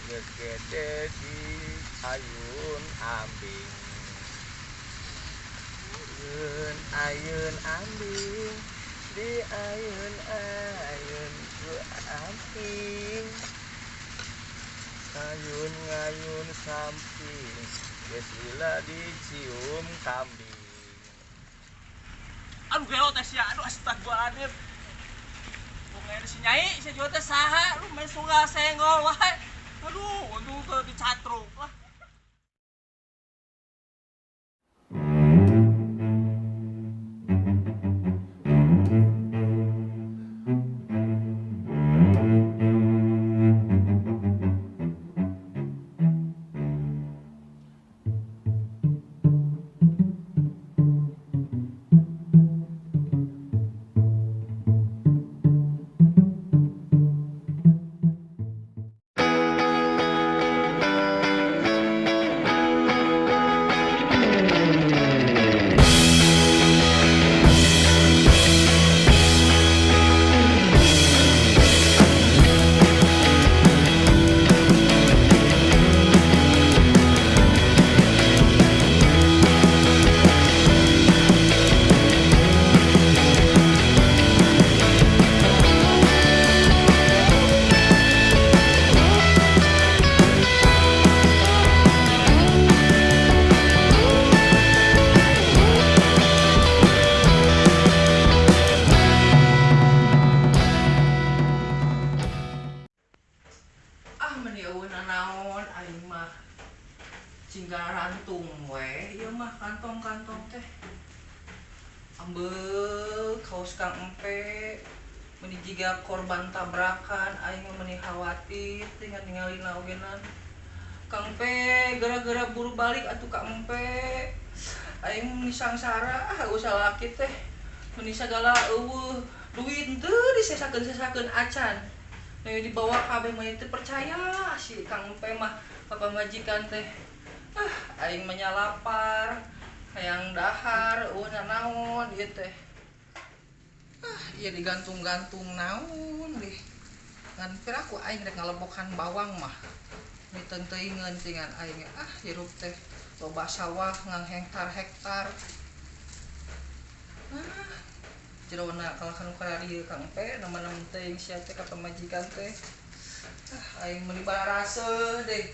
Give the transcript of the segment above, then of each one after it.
Geus gede di ayun ambing. Ayun ayun ambing di ayun ayun ku ambing. Ayun ngayun samping geus lila dicium kambing. Aduh gelo teh sia, aduh astagfirullahaladzim. Pokoknya si Nyai, si jual teh saha, lu main sungai senggol wae. Aduh, untung teu dicatruk lah. Ah meni eueuh nanaon aing mah cingga rantung we ieu mah kantong-kantong teh. Ambeuk kaos Kang Empe meni jiga korban tabrakan aing mah meni khawatir tinggal ningalina ogenan. Kang Empe gara-gara buru balik atuh Kang Empe. Aing meni sangsara ah eueuh salaki teh. Meni sagala eueuh duit henteu disesakeun-sesakeun acan. Nah, dibawa kabeh mah teu percaya si Kang Empe mah ka pamajikan teh. Ah, aing mah lapar, hayang dahar, eueuh nanaon ieu teh. Ah, ieu digantung-gantung naon deh. Ngan piraku aing rek ngalebokan bawang mah. Miteun-teuingeun tingan aing ah hirup teh loba sawah ngang hektar-hektar. Ah, jerona kalahkan ka dieu Kang Empe nemen-nemen teuing sia teh ka pamajikan teh. Ah, aing meuni bararaseuh deh.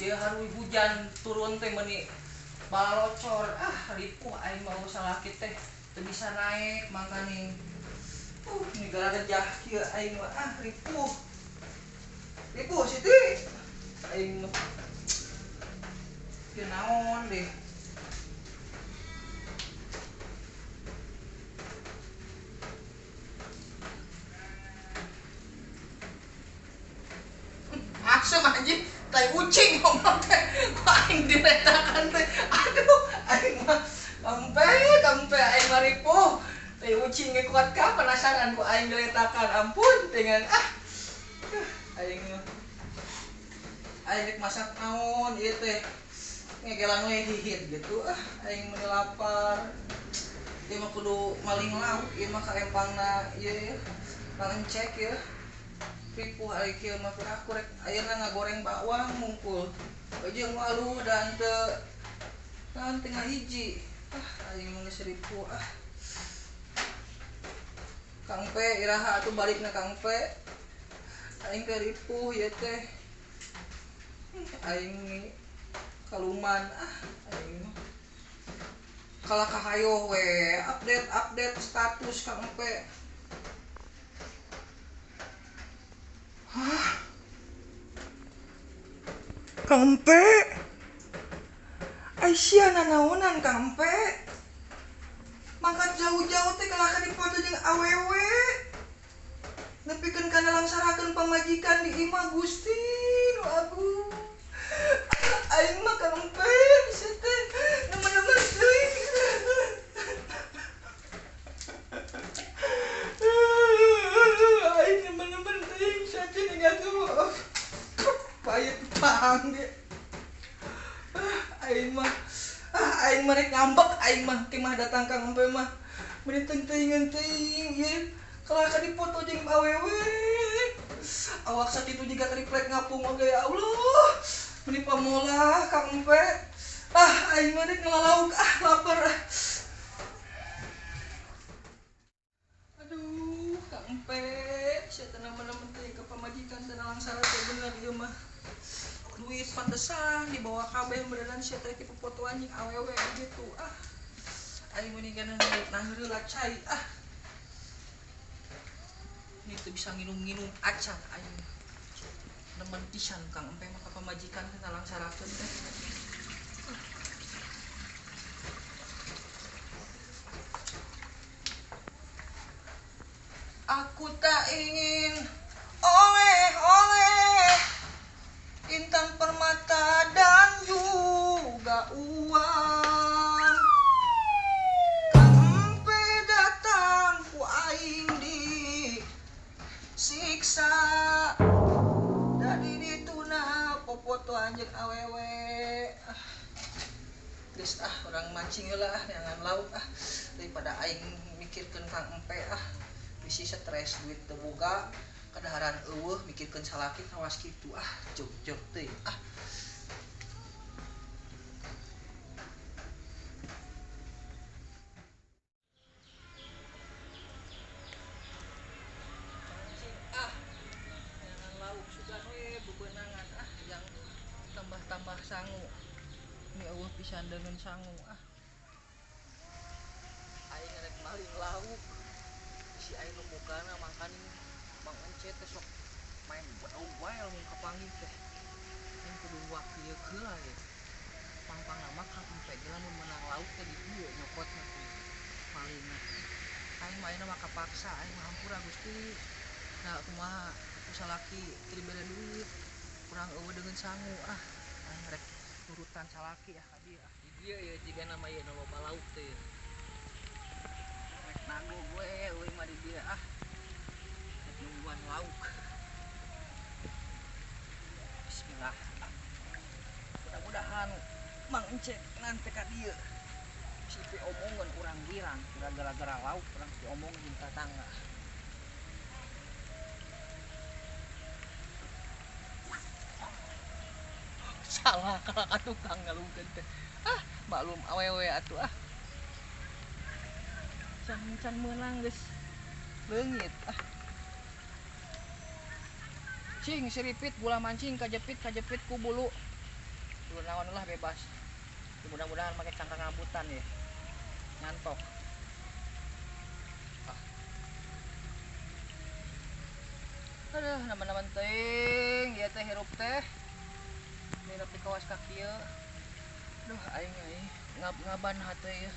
Ieu haruy hujan turun teh meuni balocor. Ah, ripuh aing mah salaki teh teu bisa naek mangkaning. Ini gara-gara kieu aing mah ah ripuh. Ripuh Siti. Aing mah kieu naon deh. Asem anjing, tai ucing ngomong teh. Ku aing diretakan teh. Aduh, aing mah kampe aing mah ripuh. Tai ucing ge kuat ka penasaran ku aing diretakan. Ampun dengan ah. Aing mah. Aing rek masak naon ieu teh. Ngegelan we hihit gitu ah, aing mah lapar. Ieu mah kudu maling lauk, ieu mah ka empangna ieu Kang Encek ieu. Ripuh ari kieu mah aku rek ayeuna ngagoreng bawang mungkul. Jeung waluh dan teu naon teu ngahiji. Ah aing mah geus ripuh ah. Kang P iraha atuh balikna Kang P. Aing teh ripuh ieu teh. Aing ni kaluman ah aing mah. Kalah kahayoh we update status Kang P. Hah? Kang Empe? Aisyah nanaonan Kang Empe? Mangkat jauh-jauh teh kalahka dipoto jeung awewe. Nepikeun kana langsarakeun pamajikan di imah Gusti nu agung. Aing mah Kang Empe sia teh nemen-nemen teuing. Aing nemen-nemen teuing sia teh ninggal pahit pang ge. Aing mah aing mah rek ngambek aing mah kemah datang Kang Empe mah. Meni teuing-teuingeun teuing ieu kalahka dipoto jeung awewe. Awak sakitu jiga triplek ngapung oge ya Allah. Meni pamolah Kang Empe. Ah, aing mah rek ngalalauk ah lapar. Aduh, Kang Empe, sia teh nemen-nemen teh ka pamajikan teh langsara teh bener ieu mah. Duit pantesan dibawa kabeh beneran sia teh kitu potoan jeung awewe gitu. Ah. Aing mendingan nah heula cai ah. Ini tuh bisa nginum-nginum acan aing. Nemen pisan Kang Empe mah ka pamajikan teh langsarakeun teh. Aku tak ingin oleh-oleh intan permata dan juga uang. Kang Empe datang ku aing disiksa. Dari dituna popoto anjing awewe. Ah. Geus ah urang mancing heula ah neangan lauk ah daripada aing mikirkeun Kang Empe ah. Bisi stres duit teu boga kadaharan eueuh mikirkeun salaki kawas kitu ah jog-jog teuing ah. Mancing ah neangan lauk sugan we bebenangan ah yang tambah-tambah sangu. Ini eueuh pisan deungeun sangu ah. Aing rek maling lauk. Si aing nu mukana mangkaning Mang Encet teh sok main bau wae lamun kapanggih teh. Aing kudu wakil heula ge. Pang-pangna mah Kang Empe ge lamun meunang lauk teh di dieu nyokotna teh. Malingna. Aing mah ayeuna mah kapaksa aing mah hampura Gusti. Nah kumaha ku salaki teu dibere duit. Kurang eueuh deungeun sangu ah. Aing rek turutan salaki ah ka dieu ah. Di dieu ye jigana mah ieu nu loba lauk teh. Rek nago gue euy mah di dieu ah. Rek nungguan lauk. Bismillah. Mudah-mudahan Mang Encek nanti ka dieu. Si omongan urang girang gara-gara lauk urang diomongin jeung tatangga. Salah kalah ka tukang ngalungkeun teh. Ah, maklum awewe atuh ah. Can-can meunang geus leungit ah. Cing siripit gula mancing kajepit ku bulu. Bulu naon lah bebas. Mudah-mudahan make cangkang rambutan ya. Nyantok. Ah. Aduh, nama-nama teuing ieu teh hirup teh. Ini nepi kawas ka kieu. Duh aing euy ngab-ngaban hate ieu.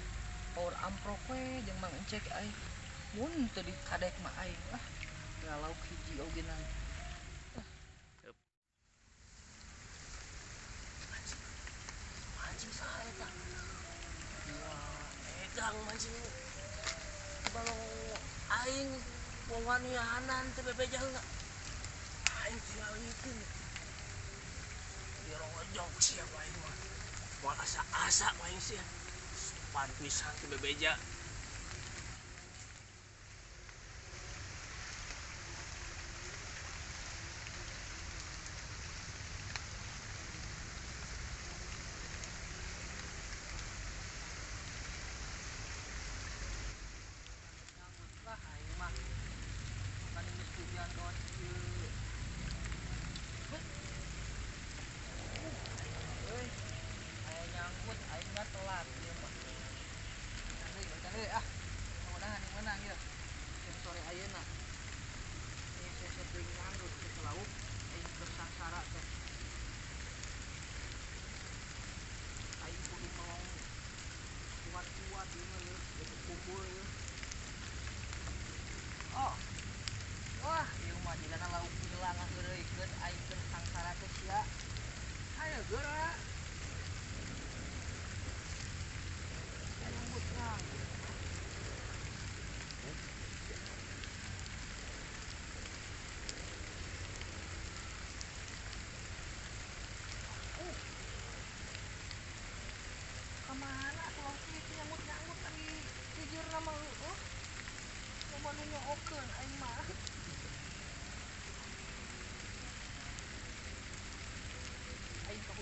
Power amprok we jeung Mang Encek aing. Mun teu dikadek mah aing ah. Ngalauk hiji ogenan. Mancing saha eta? Wah, egang mancing. Balong aing wawanianan teh bebeja heula. Aing tingalikeun. Dirojok sia aing mah. Moal asa-asa aing sia. Pan pisan teh bebeja. Lah aing mah. Makane geus hujan kawas ieu. Euy, aya nyangkut aing mah telat ieu mah.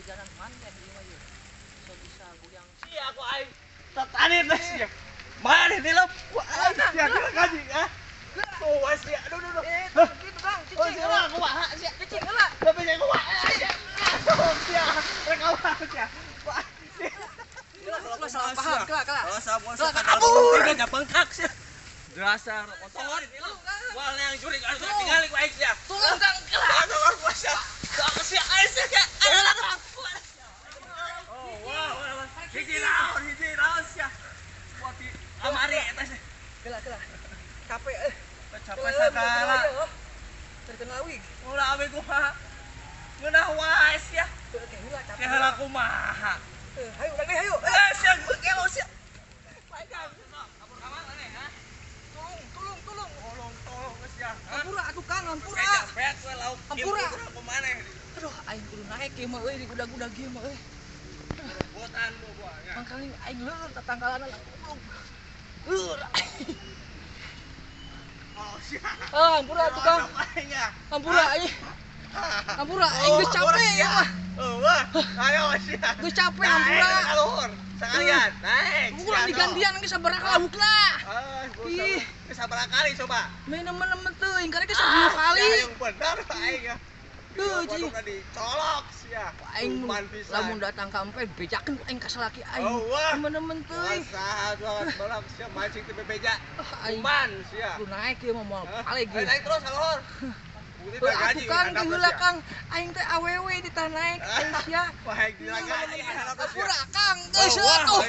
Siganan manten ieu mah ieu. Bisa goyang. Sia aku aing tatanit lah sia. Mana dilep ku aing sia kira kaji ah. Tuh sia aduh aduh. Gitu Kang, cicing heula. Kumaha sia? Cicing heula. Tapi sia kumaha sia. Sia, rek kumaha sia. Kelah salah paham, kelah kelah. Kelah kabur. Tiga bengkak sia. Dasar otot. Wah, yang jurig anu tinggal ku aing sia. Tolong Kang, kelah. Aduh, sia. Sia aing sia. Oh, wah, wah. Hiji naon sia. Buat di amari eta sia. Kelah kelah. Capek euy. Capek sagala. Terkena wig. Ulah awe kumaha. Ngeunah wae sia. Teu teh heula capek. Teh heula kumaha. Hayu urang deui hayu. Eh sia gelo sia. Pagang. Kabur ka mana ha? Tolong, tolong, tolong. Tolong, tolong sia. Hampura atuh Kang, hampura. Beak we lauk. Hampura. Kumaha. Aduh, aing kudu naek ieu mah euy di gudag-gudag ieu mah euy. Botan lu gua. Mangkaling aing leur tatangkalana goblok. Leur. Oh sia. Ah, hampura atuh Kang. Hampura aing. Hampura aing geus capek ya mah. Wah, ayo sia. Geus capek hampura. Kaluhur. Sekalian naik. Urang digantian geus sabaraha laukna. Ah, geus sabaraha kali coba. Main nemen-nemen teuing karek geus 10 kali. Yang bener aing ya. Tuh, cing. Dicolok sia. Aing lamun datang ka empe bejakeun aing ka salaki aing. Nemen-nemen teuing. Saha balak sia mancing teu bebeja. Aing kuman sia. Kudu naek ieu mah moal balik ieu. Naik terus kaluhur. Atuh Kang teh heula Kang, aing teh awewe ditah naek aing sia. Wah, aing dilagaji. Hampura Kang, geus atuh.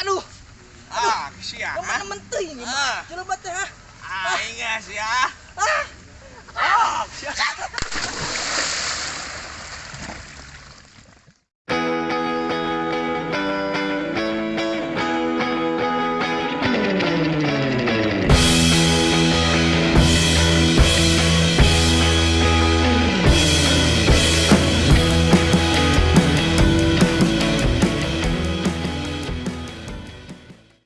Aduh. Ah, sia. Nemen-nemen teuing ieu mah. Jelema teh ah. Aing sia. Ah.